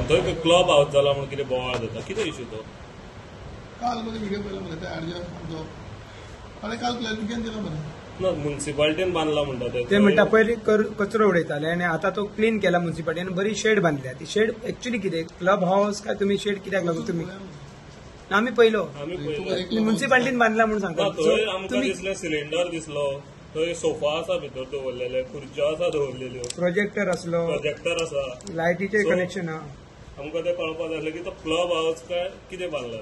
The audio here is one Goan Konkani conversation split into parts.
आनी थंय क्लब हावस जाला म्हणून कितें बोवाळ जाता, कितें इशू तो? काल मरे व्हिडिओ पळयला मरे ते आरजे आमचो, ताणें काल क्लॅरिफिकेशन दिलां मरे. ना, म्युन्सिपाल्टीन बांदला म्हणटा ते म्हणटा पयलीं कचरो उडयताले आनी आतां तो क्लीन केला म्युन्सिपाल्टीन, बरी शेड बांदल्या. ती शेड एक्चुअली कितें क्लब हावस काय तुमी शेड कित्याक लागून तुमी? आमी पयलो म्युन्सिपाल्टीन बांदला म्हणून सांगता. थंय आमकां दिसलें सिलिंडर दिसलो, थंय सोफा आसा भितर दवरलेले, खुर्च्यो आसा दवरलेल्यो, प्रोजेक्टर आसलो, प्रोजेक्टर आसा, लायटीचें कनेक्शन आहा. आमकां तें कळपाक जाय आसलें की तो क्लब हावस काय कितें बांदला.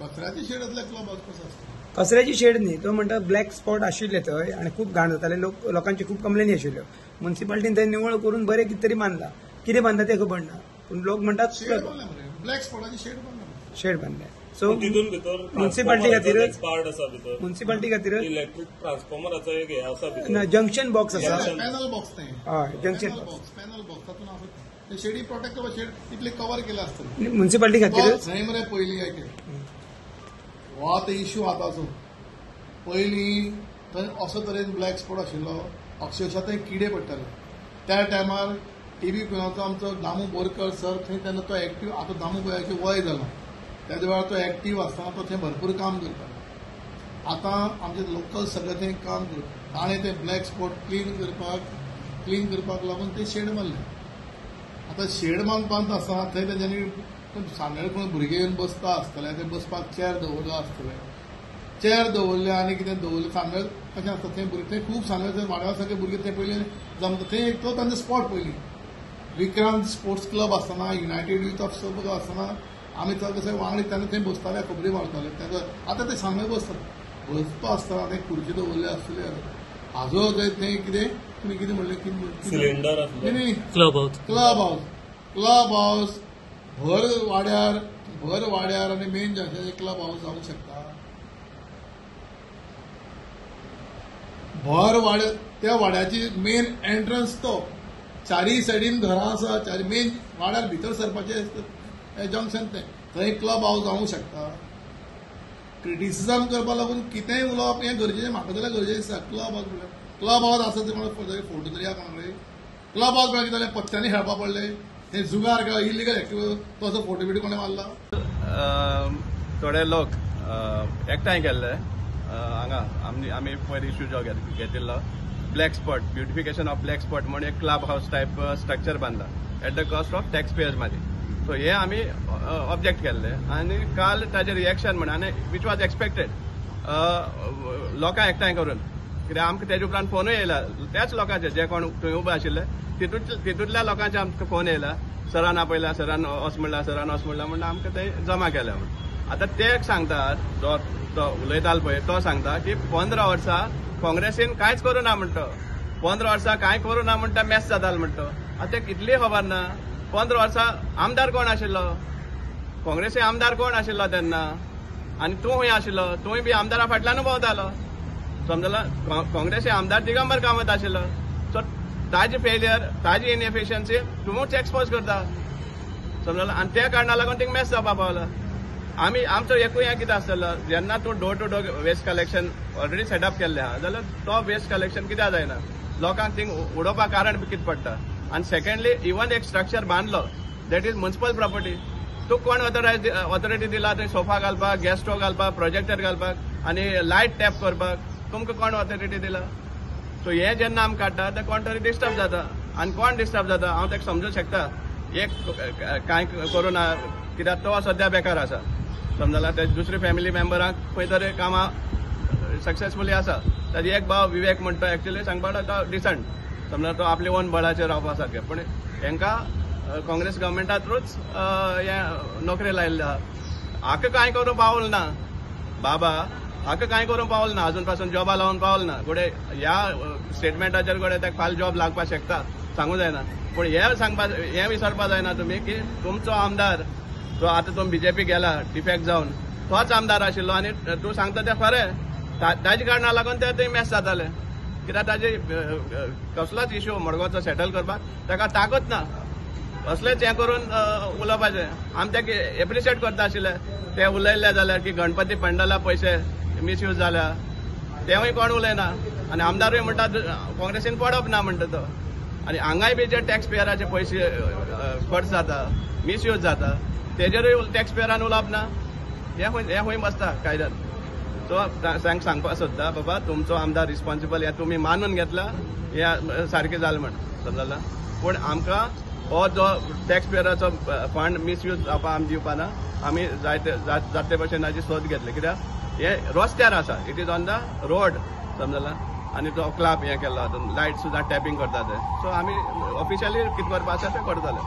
कचऱ्याची शेड आसल्यार क्लब हावस कसो आसता? कचऱ्याची शेड न्ही, तो म्हणटा ब्लॅक स्पॉट आशिल्ले थंय आनी खूब घाण जाताले, लोकांची खूब कंप्लेनी आशिल्ल्यो. म्युन्सिपाल्टीन थंय निवळ करून बरें कितें तरी बांदला, कितें बांदता तें खबर ना, पूण लोक म्हणटात ब्लॅक स्पॉटाची शेड बांदला, शेड बांदल्या. सो तितून भितर म्युन्सिपाल्टी खातीरच पार्ट आसा भितर, म्युन्सिपाल्टी खातीर इलेक्ट्रीक ट्रान्सफॉर्मराचो एक हे आसा भितर, ना जंक्शन बॉक्स आसा, पॅनल बॉक्स तें, हय जंक्शन बॉक्स, पॅनल बॉक्स तातूंत आसा शेडी प्रोटेक्ट करपाक शेड तितले कवर केले आसतले म्युन्सिपाल्टी खातीरच. थंय मरे पयलीं काय हो आतां इश्यू आतांचो. पयलीं थंय असो तरेन ब्लॅक स्पॉट आशिल्लो, अक्षरशा थंय किडे पडटाले. त्या टायमार टीबी कुणाचो आमचो दामू बोरकर सर थंय तेन्ना तो एक्टीव, आतां दामू गोयाचें वय जालां, त्याच वेळार तो एक्टीव आसतना तो थंय भरपूर काम करतालो. आतां आमचे लोकल सगळे थंय काम करता, ताणें ते ब्लॅक स्पॉट क्लीन करपाक लागून ते शेड मारले. आतां शेड मारपांत आसतना थंय तेंच्यांनी सांगेर कोण भुरगे येवन बसता आसतले, ते बसपाक चेर दवरला आसतले, चेर दवरले आनी कितें दवरलें. सांगेर कशें आसता थंय भुरगे थंय खूब सांगेर थंय वाड्या सारके भुरगे थंय पयलीं जमता, थंय एक तो तांचो स्पॉट. पयलीं विक्रांत स्पोर्ट्स क्लब आसतना, युनायटेड यूथ ऑफ सब आसतना आमी चड कशें वांगडी तेन्ना थंय बसताले, खबरी मारताले. आतां ते सांगेर बसतात, बसता आसतना थंय खुर्ची दवरले आसतले. हाजो थंय कितें तुमी कितें म्हणलें, सिलिंडर न्ही, क्लब हावस, क्लब हावस भर वाड्यार, भर वाड्यार आनी मेन जंक्शनाचेर क्लब हावस जावंक शकता. भर वाड्यार त्या वाड्याची मेन एंट्रन्स तो, चारीय सायडीन घरां आसा, चारी मेन वाड्यार भितर सरपाचें जंक्शन तें, थंय क्लब हावस जावंक शकता. क्रिटिसिजम करपाक लागून कितेंय उलोवप हें गरजेचें, म्हाका जाल्यार गरजेचें दिसता. क्लब हावस म्हणल्यार क्लब हावस आसा ते कोणा फोटो तरी आहा कोणा कडेन. क्लब हावस म्हणल्यार कितें जालें, पत्त्यांनी खेळपा पडले, ते जुगार काय इलिगल एक्टिव, तो असो फोटो बिटो कोणें मारला. थोडे लोक एकठांय केल्ले हांगा आमी पयर इश्यू जो घेतिल्लो black spot, beautification of black spot म्हूण एक क्लब हावस टायप स्ट्रक्चर बांदला at the cost of tax payers money. So हे आमी ऑब्जेक्ट केल्ले आनी काल ताजेर रिएक्शन म्हण आनी which was expected, लोकांक एकठांय करून, कित्याक आमकां तेजे उपरांत फोनूय येयला त्याच लोकांचे जे कोण थंय उबे आशिल्ले तितूंतल्या लोकांचे आमकां फोन येयला, सरान आपयला, सरान अस म्हणला, सरान अस म्हणला म्हणून आमकां ते जमा केले म्हूण. आतां ते सांगतात, जो तो उलयतालो पळय तो सांगता की 15 वर्सां काँग्रेसीन कांयच करूं ना म्हणटा, 15 वर्सां कांय करूं ना म्हणटा, मॅस जातालो म्हणटा. आतां तेका इतलीय खबर ना 15 वर्सां आमदार कोण आशिल्लो, काँग्रेसी आमदार कोण आशिल्लो तेन्ना, आनी तूं खंय आशिल्लो, तूंय बी आमदारा फाटल्यानू भोंवतालो, समजला. काँग्रेसी आमदार दिगंबर कामत आशिल्लो. सो ताजी फेलियर, ताजी इनएफिशियन्सी तूंच एक्सपोज करता, समजला. आनी त्या कारणा लागून तिका मॅस जावपा पावला. आमी आमचो एकूय हें कितें आसतलो, जेन्ना तूं door to door waste collection already setup केल्लें आहा जाल्यार तो वेस्ट कलेक्शन कित्याक जायना, लोकांक थिंग उडोवपाक कारण कितें पडटा. आनी सेकंडली, इवन एक स्ट्रक्चर बांदलो that is municipal property, तुका कोण ऑथॉरिटी दिला थंय सोफा घालपाक, गॅस स्टोव घालपाक, प्रोजेक्टर घालपाक आनी लायट टॅप करपाक, तुमकां कोण ऑथॉरिटी दिला? सो हें जेन्ना आमी काडटा तें कोण तरी डिस्टर्ब जाता, आनी कोण डिस्टर्ब जाता हांव ताका समजूंक शकता, एक कांय करूं ना कित्याक तो सद्या बेकार आसा, समजला. ते दुसरे फॅमिली मेंबरांक खंय तरी कामां सक्सेसफुली आसा. ताजी एक भाव विवेक म्हणटा, एक्चुअली सांगपाक तो डिसंट, समजा तो आपले ओन बळाचेर रावपा सारकें, पूण हेंकां काँग्रेस गव्हर्मेंटातूच हें नोकरी लायिल्ले आहा. हाका कांय करूंक पावल ना बाबा, हाका कांय करूंक पावल ना, अजून पासून जॉबा लावन पावल ना. घडये ह्या स्टेटमेंटाचेर घडये ताका फाल्यां जॉब लागपाक शकता, सांगूं जायना. पूण हें सांगपा, हें विसरपा जायना तुमी की तुमचो आमदार जो आतां तुमी बीजेपी गेला डिफेक्ट जावन, तोच आमदार आशिल्लो आनी तूं सांगता तें खरें, ताजे कारणाक लागून ते थंय मॅस जाताले, कित्याक ताजे कसलोच इश्यू मडगांवचो सेटल करपाक ताका ताकत ना, असलेच हें करून उलोवपाचें. आमी ताका एप्रिशिएट करता आशिल्ले, ते उलयल्ले जाल्यार की गणपती पंडाला पयशे मिसयूज जाल्या, तेवूय कोण उलयना, आनी आमदारूय म्हणटा काँग्रेसीन पडप ना म्हणटा तो. आनी हांगाय बी जे टॅक्स पेयराचे पयशे खर्च जाता, मिसयूज जाता, तेजेरूय टॅक्स पेयरान उलोवप ना. हें खंय बसता कायद्यान? सो सांगपाक सोदता बाबा तुमचो आमदार रिस्पॉन्सिबल हें तुमी मानून घेतला, हें सारकें जालें म्हण समजला. पूण आमकां हो जो टॅक्स पेयराचो फंड मिसयूज जावपा आमी दिवपा ना. आमी जायते जाते भशेन हाजी सोद घेतले, कित्याक हे रस्त्यार आसा, it is on the road समजला. आनी तो क्लब हें केल्लो, लायट सुद्दां टॅपिंग करता ते. सो आमी ऑफिशियली कितें करपा आसा तें करतले.